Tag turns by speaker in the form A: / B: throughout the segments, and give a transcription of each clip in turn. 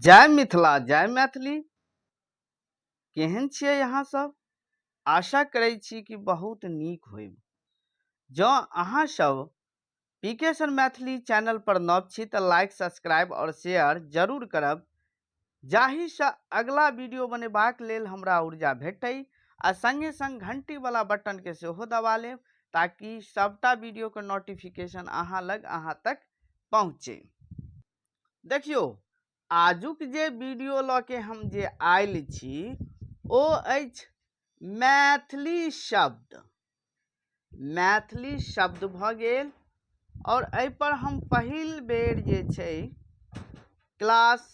A: जय मिथिला जय मैथिली। केहन छियै अहाँ सब? आशा करै छी कि बहुत नीक होइब। जँ अहाँ सब पीके सर मैथिली चैनल पर नव छी तऽ लाइक, सब्सक्राइब और शेयर जरूर करब, जाहिसँ अगला वीडियो बनेबाक लेल हमरा ऊर्जा भेटै, आ संगे संग घंटी वाला बटन के सेहो दबा लेब ताकि सबटा वीडियो के नोटिफिकेशन अहाँ लग अहाँ तक पहुँचे। देखियौ, आजुक जे वीडियो लऽ के हम जे आयल छी ओ अछि मैथिली शब्द। मैथिली शब्द भऽ गेल और एहिपर हम पहिल बेर जे छै क्लास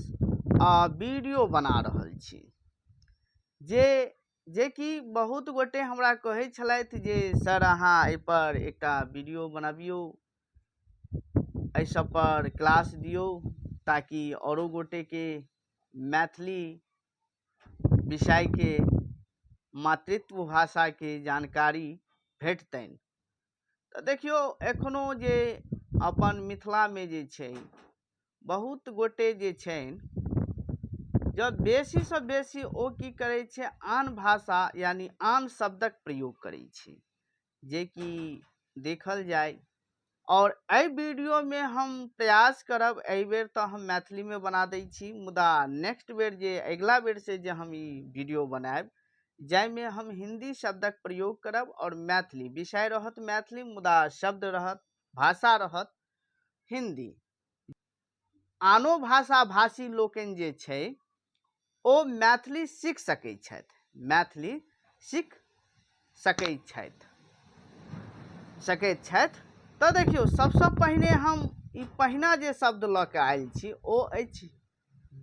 A: आ वीडियो बना रहल छी, जे कि बहुत गोटे हमरा कहै छलथि जे सर अहाँ एहिपर एकटा वीडियो बनबियौ, एहि सब पर क्लास दियौ ताकि औरो गोटेके मैथिली विषयके मातृत्व भाषाके जानकारी भेटतनि। तऽ देखियौ, एखनो जे अपन मिथिलामे जे छै बहुत गोटे जे छनि, जब बेसीसँ बेसी ओ की करै छै, आन भाषा यानी आन शब्दक प्रयोग करै छै, जेकि देखल जाय। और एहि वीडियोमे हम प्रयास करब, एहि बेर तऽ हम मैथिलीमे बना दै छी, मुदा नेक्स्ट बेर जे अगिला बेर से जे हम ई वीडियो बनायब जाहिमे हम हिन्दी शब्दक प्रयोग करब और मैथिली विषय रहत मैथिली, मुदा शब्द रहत, भाषा रहत हिन्दी। आनो भाषा भाषी लोकनि जे छै ओ मैथिली सीख सकै छथि, मैथिली सीख सकै छथि सकैत छथि। तऽ देखियौ, सबसँ पहिने हम ई पहिना जे शब्द लऽ के आयल छी ओ अछि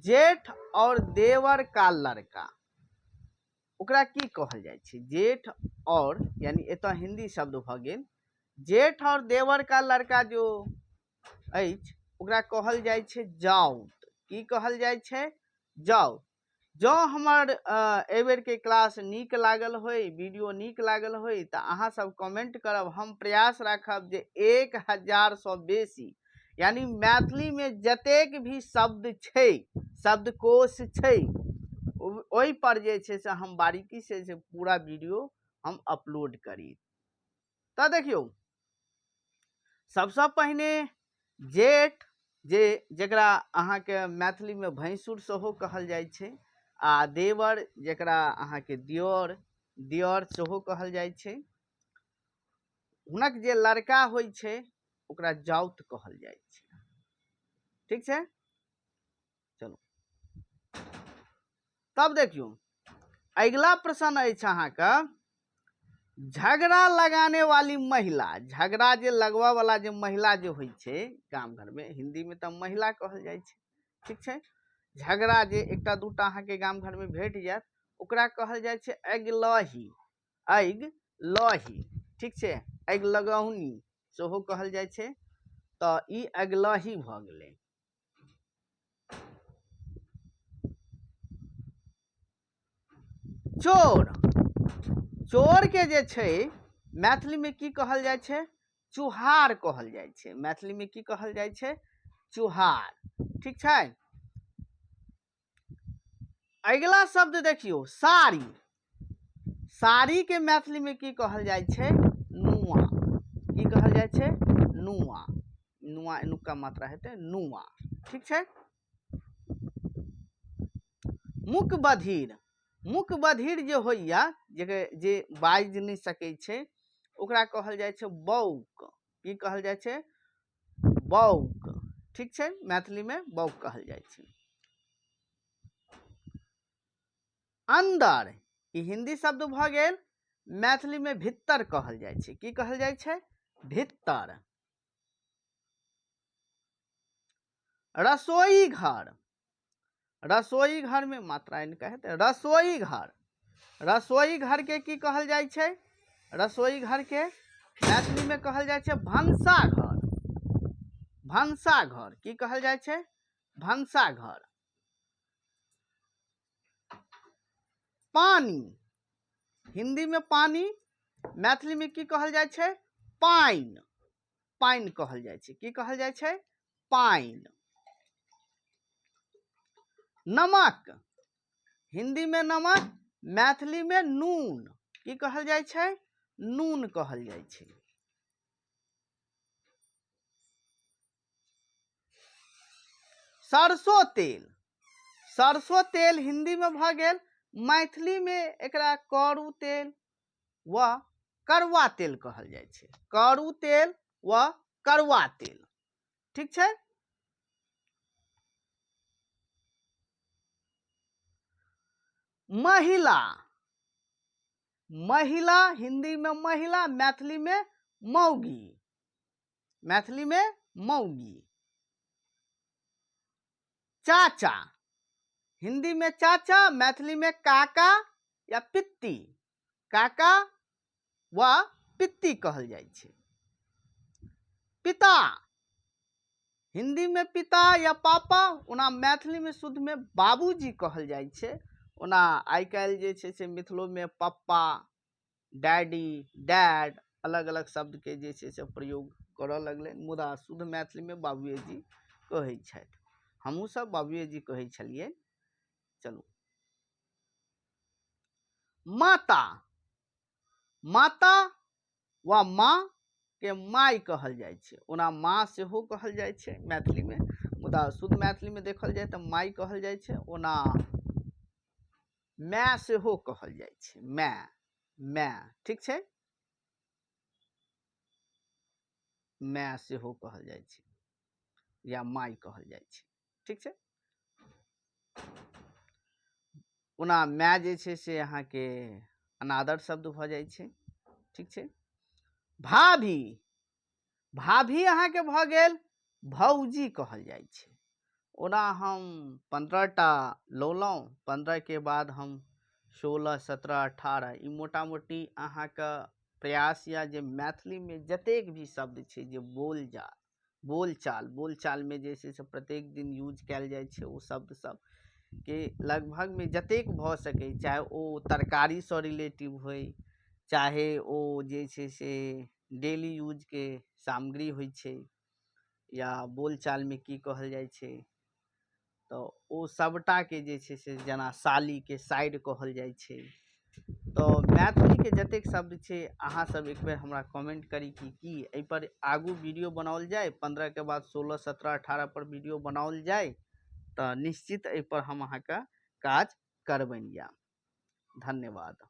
A: जेठ और देवर का लड़का। ओकरा की कहल जाइ छै? जेठ और, यानी एतऽ हिन्दी शब्द भऽ गेल, जेठ और देवर का लड़का जो अछि ओकरा कहल जाइ छै जाउत। की कहल जाइ छै? जाउत। जँ हमर एहिबेरके क्लास नीक लागल होय, वीडियो नीक लागल होय, तऽ अहाँ सब कमेंट करब। हम प्रयास राखब जे 1000 सँ बेसी, यानी मैथिलीमे जतेक भी शब्द छै, शब्दकोश छै, ओहि पर जे छै से हम बारीकी से जे पूरा वीडियो हम अपलोड करी। तऽ देखियौ, सबसँ पहिने जेठ, जे जकरा अहाँके मैथिलीमे भैंसुर सेहो कहल जाइ छै, आ देवर जकरा अहाँके दियोर सेहो कहल जाइ छै, हुनक जे लड़का होइ छै ओकरा जाउत कहल जाइ छै। ठीक छै, चलू तब देखियौ अगिला प्रश्न अछि अहाँके, झगड़ा लगाने वाली महिला। झगड़ा जे लगबऽ वाला जे महिला जे होइ छै गाम घरमे, हिन्दीमे तऽ महिला कहल जाइ छै, ठीक छै। झगड़ा जे एकटा दूटा अहाँके गाम घरमे भेट जायत ओकरा कहल जाइ छै अगिलही, अगिलही, ठीक छै, अगिलगौनी सेहो कहल जाइ छै। तऽ ई अगिलही भऽ गेलै। चोर, चोर के जे छै मैथिली में की कहल जाइ छै? चुहार कहल जाइ छै। मैथिली में की कहल जाइ छै? चुहार। ठीक छै, अगिला शब्द देखियौ, साड़ी। साड़ी के मैथिली में की कहल जाइ छै? नुआ। की कहल जाइ छै? नुआ। नुआ एनुका मात्रा हेतै नुआ। ठीक छै। मूक बधिर, मूक बधिर जे होइया, जे बाजि नहि सकै छै ओकरा कहल जाइ छै बौक। की कहल जाइ छै? बौक। ठीक छै, मैथिली में बौक कहल जाइ छै। अंदर, ई हिंदी शब्द भऽ गेल, मैथिली में भित्तर कहल जाइ छै। की कहल जाइ छै? भित्तर। रसोई घर, रसोई घर में मात्रा इनका हेतै, रसोई घर, रसोई घर के की कहल जाइ छै? रसोई घर के मैथिली में कहल जाइ छै भनसाघर। भनसाघर की कहल जाइ छै? भनसाघर। पानी, हिंदी में पानी, मैथिली में की कहल जाइ छै? पानि। पानि कहल जाइ छै। की कहल जाइ छै? पानि। नमक, हिंदी में नमक, मैथिली में नून। की कहल जाइ छै? नून कहल जाइ छै। सरसों तेल, सरसों तेल हिंदी में भऽ गेल, मैथिली में एकरा करू तेल व करुआ तेल कहल जाइ छै। करू तेल व करुआ तेल, ठीक छै। महिला, महिला हिंदी में महिला, मैथिली में मौगी, मैथिली में मौगी। चाचा, हिंदी में चाचा, मैथिली में काका या पित्ती, काका वा पित्ती कहल जाइ छै। पिता, हिंदी में पिता या पापा, ओना मैथिली में शुद्ध में बाबूजी कहल जाइ छै। ओना आइ काल्हि जे छै से मिथिलो में पप्पा, डैडी, डैड अलग अलग शब्द के जे छै से प्रयोग करऽ लगलै, मुदा शुद्ध मैथिली में बाबूजी कहै छथि। हमहूँ सब बाबूजी कहै छलियै। चलू, माता, माता वा माँ के माय कहल जाइ छै। ओना माँ सेहो कहल जाइ छै मैथिली में, मुदा शुद्ध मैथिली में देखल जाय तऽ माय कहल जाइ छै। ओना my सेहो कहल जाइ छै, my, my, ठीक छै, my सेहो कहल जाइ छै या माय कहल जाइ छै, ठीक छै। ओना my जे छै से अहाँके अनादर शब्द भऽ जाइ छै, ठीक छै। भाभी, भाभी अहाँके भऽ गेल भौजी कहल जाइ छै। ओना हम 15टा लौलहुँ, 15 के बाद हम 16, 17, 18, ई मोटा मोटी अहाँके प्रयास या जे मैथिली में जतेक भी शब्द छै जे बोलचाल, बोलचाल में जे छै से प्रत्येक दिन यूज कयल जाइ छै, ओ शब्द सब के लगभग में जतेक भऽ सकै, चाहे ओ तरकारीसँ रिलेटिव होइ, चाहे ओ जे छै से डेली यूजके सामग्री होइ छै, या बोलचालमे की कहल जाइ छै, तऽ ओ सबटाके जे छै से जेना सालीके साइड कहल जाइ छै। तऽ मैथिलीके जतेक शब्द छै अहाँ सब एक बेर हमरा कमेंट करी कि की एहिपर आगू वीडियो बनाओल जाय। 15 के बाद 16, 17, 18 पर वीडियो बनाओल जाय तऽ निश्चित एहिपर हम अहाँके काज करबनि। या धन्यवाद।